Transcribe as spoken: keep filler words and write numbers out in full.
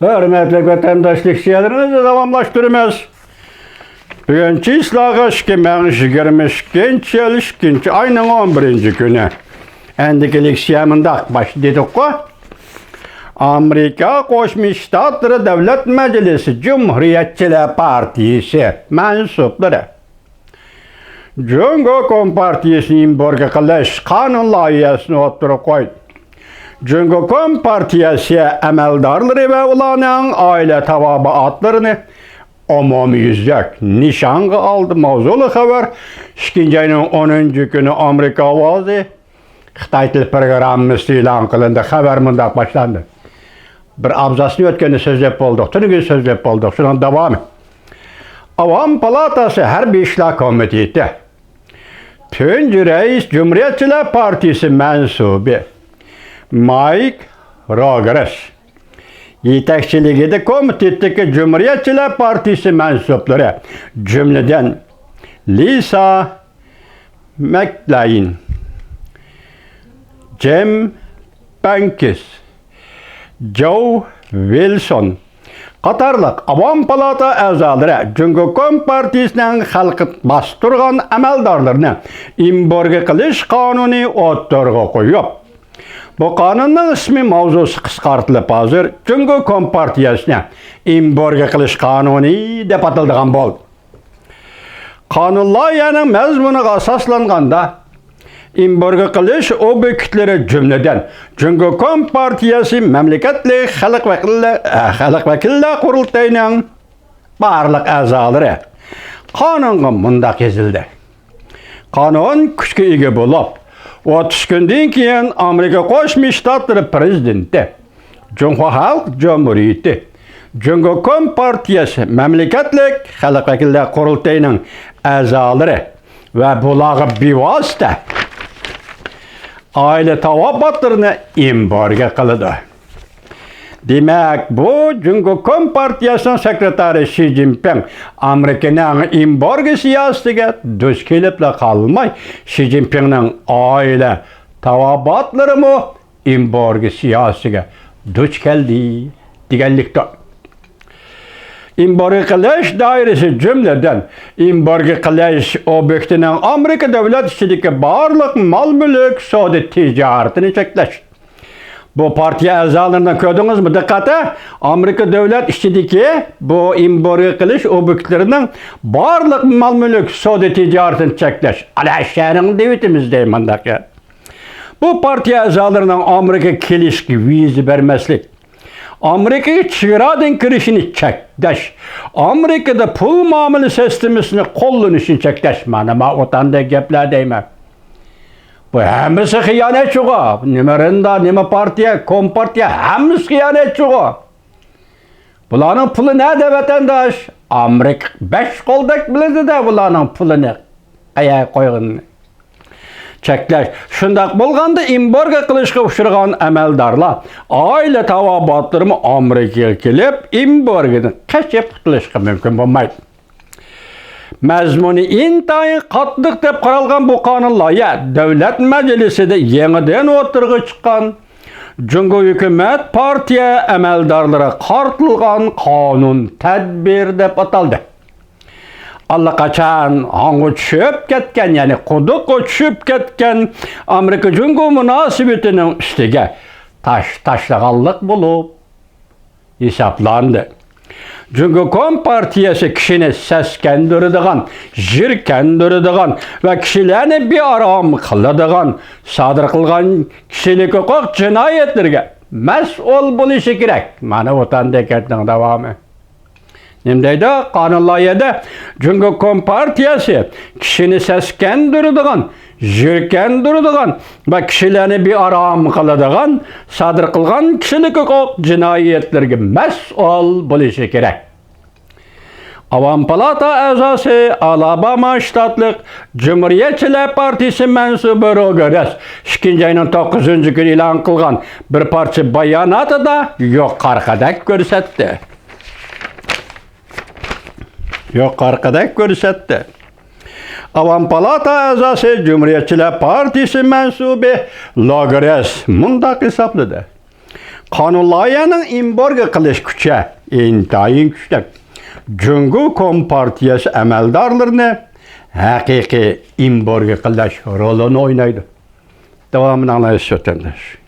ھۆرمەتلىك ۋەتەنداشلىق شېئىرىمىزنى داۋاملاشتۇرىمىز. بۈگۈن چىسلاغا ئىككى مىڭ يىگىرمە ئىككىنچى يىل ئىككىنچى ئاينىڭ ئون بىرىنچى كۈنى. ئەندىكى لېكسىيە مۇنداق باشلىدۇققۇ. ئامېرىكا قوشما شتاتلىرى دۆلەت مەجلىسى جۇمھۇرىيەتچىلەر پارتىيىسى مەنسۇپلىرى جۇڭگو كومپارتىيىسىنى ئېمبارگو قىلىش قانۇن لايىھەسىنى ئوتتۇرىغا قويدى. جۇڭگو كومپارتىيىسى ئەمەلدارلىرى ۋە ئۇلارنىڭ ئائىلە تاۋابىئاتلىرىنى ئومۇميۈزلۈك نىشانغا ئالدى ماۋزۇلۇق خەۋەر ئىككىنچى ئاينىڭ ئونىنچى كۈنى ئامېرىكا ئاۋازى خىتاي تىل پروگراممىسى ئېلان قىلىندى. خەۋەر مۇنداق باشلاندى. بىر ئابزاسنى ئۆتكەندە سۆزلەپ بولدۇق، تۈنۈگۈن سۆزلەپ بولدۇق. شۇنىڭ داۋامى. ئاۋام پالاتاسى ھەربىي ئىشلار كومىتېتى تۇنجى رەئىس جۇمھۇرىيەتچىلەر پارتىيىسى مەنسۇبى مايك روگېرس يېتەكچىلىكىدە كومىتېتتىكى جۇمھۇرىيەتچىلەر پارتىيىسى مەنسۇپلىرى، جۈملىدىن لىسا مەكلەين، جىم بەنكىس، جو ۋىلسون قاتارلىق ئاۋام پالاتا ئەزالىرى جۇڭگو كومپارتىيىسىنىڭ خەلققە باستۇرغان ئەمەلدارلىرىنى ئېمبارگو قىلىش قانۇنى ئوتتۇرىغا قويۇپ، بۇ قانۇننىڭ ئىسمى ماۋزۇسى قىسقارتىلىپ ھازىر جۇڭگو كومپارتىيىسىنى ئېمبارگو قىلىش قانۇنى دەپ ئاتىلىدىغان بولدى. قانۇن لايىھەنىڭ مەزمۇنىغا ئاساسلانغاندا، ئېمبارگو قىلىش ئوبيېكتلىرى، جۈملىدىن جۇڭگو كومپارتىيىسى مەملىكەتلىك خەلق ۋەكىللەر، خەلق ۋەكىللەر قۇرۇلتىيىنىڭ بارلىق ئەزالىرى قانۇنغا مۇنداق يېزىلدى. قانۇن كۈچكە ئىگە بولۇپ، ئوتتۇز كۈندىن كېيىن ئامېرىكا قوشما شتاتلىرى پىرېزىدېنتى، جۇڭخۇا خەلق جۇمھۇرىيىتى، جۇڭگو كومپارتىيىسى مەملىكەتلىك خەلق ۋەكىللەر قۇرۇلتىيىنىڭ ئەزالىرى ۋە بۇلارغا بىۋاسىتە ئائىلە تاۋابىئاتلىرىنى ئېمبارگو قىلىدۇ. دېمەك، بۇ جۇڭگو كومپارتىيىسىنىڭ سېكرېتارى شى جىنپىڭ ئامېرىكىنىڭ ئېمبارگو سىياسىتىگە دۇچ كېلىپلا قالماي، شى جىنپىڭنىڭ ئائىلە تاۋابىئاتلىرىمۇ ئېمبارگو سىياسىتىگە دۇچ كەلدى دېگەنلىكتۇر. ئېمبارگو قىلىش دائىرىسى، جۈملىدىن، ئېمبارگو قىلىش ئوبيېكتىنىڭ ئامېرىكا دۆلەت ئىچىدىكى بارلىق مال-مۈلۈك سودا تىجارىتىنى چەكلەش. بۇ پارتىيە ئەزالىرىنى كۆردىڭىزمۇ؟ دىققەت! ئامېرىكا دۆلەت ئىچىدىكى بۇ ئېمبارگو قىلىش ئوبيېكتلىرىنىڭ بارلىق مال-مۈلۈك سودا تىجارىتىنى چەكلەش. ئەلەشەرىڭ دېۋىتىمىز دەي مانداق. بۇ پارتىيە ئەزالىرىنىڭ ئامېرىكىغا كېلىشكە ۋىزا بەرمەسلىك، ئامېرىكىغا چېگرادىن كىرىشىنى چەكلەش، ئامېرىكىدا پۇل مۇئامىلە سىستېمىسىنى قوللىنىشىنى چەكلەش، مانا ما ئوتاندەك گەپلەر دەيمەن. بۇ ھەممىسى خىيانەتچىغۇ. نېمە رېندا، نېمە پارتىيە، كومپارتىيە، ھەممىسى خىيانەتچىغۇ. بۇلارنىڭ پۇلى نەدە، ۋەتەنداش؟ ئامېرىكا بەش قولدەك بىلىدۇ-دە بۇلارنىڭ پۇلىنى قەيەرگە قويغىنىنى. چەكلەش. شۇنداق بولغاندا، ئېمبارگو قىلىشقا ئۇچرىغان ئەمەلدارلار، ئائىلە تاۋابىئاتلىرىمۇ ئامېرىكىغا كېلىپ، ئېمبارگودىن قېچىپ قۇتۇلۇشقا مۇمكىن بولمايدۇ. مەزمۇنى ئىنتايىن قاتتىق دەپ قارالغان بۇ قانۇن لايىھە دۆلەت مەجلىسىدە يېڭىدىن ئوتتۇرىغا چىققان جۇڭگو ھۆكۈمەت پارتىيە ئەمەلدارلىرىغا قارىتىلغان قانۇن تەدبىر دەپ ئاتالدى. ئاللىقاچان ھاڭغا چۈشۈپ كەتكەن، يەنى قۇدۇققا چۈشۈپ كەتكەن ئامېرىكا جۇڭگو مۇناسىۋىتىنىڭ ئۈستىگە تاش تاشلىغانلىق بولۇپ ھېسابلاندى. جۇڭگو كومپارتىيىسى كىشىنى سەسكەندۈرىدىغان، يىركەندۈرىدىغان ۋە كىشىلەرنى بىئارام قىلىدىغان، سادىر قىلغان كىشىلىك ھوقۇق جىنايەتلىرىگە مەسئۇل بولۇشى كېرەك. مانا ۋاتاندىكەتنىڭ داۋامى. نېمە دەيدۇ؟ قانۇن لايىھەدە جۇڭگو كومپارتىيىسى كىشىنى سەسكەندۈرىدىغان، يىركەندۈرىدىغان ۋە كىشىلەرنى بىئارام قىلىدىغان، سادىر قىلغان كىشىلىك ھوقۇق جىنايەتلىرىگە مەسئۇل بولۇشى كېرەك. ئاۋام پالاتا ئەزاسى، ئالاباما شتاتلىق جۇمھۇرىيەتچىلەر پارتىيىسى مەنسۇبى روگېرس ئىككىنچى ئاينىڭ توققۇزىنچى كۈنى ئېلان قىلغان بىر پارچە باياناتىدا يۇقىرىقىدەك كۆرسەتتى. يۇقىرىقىدەك كۆرسەتتى. ئاۋام پالاتا ئەزاسى، جۇمھۇرىيەتچىلەر پارتىيىسى مەنسۇبى روگېرس مۇنداق ھېسابلىدى. قانۇن لايىھەنىڭ ئېمبارگو قىلىش كۈچى ئىنتايىن كۈچلۈك. جۇڭگو كومپارتىيەسى ئەمەلدارلىرىنى ھەقىقىي ئېمبارگو قىلىش رولىنى ئوينايدۇ. داۋامىنى ئاڭلايسىز، ۋەتەنداش.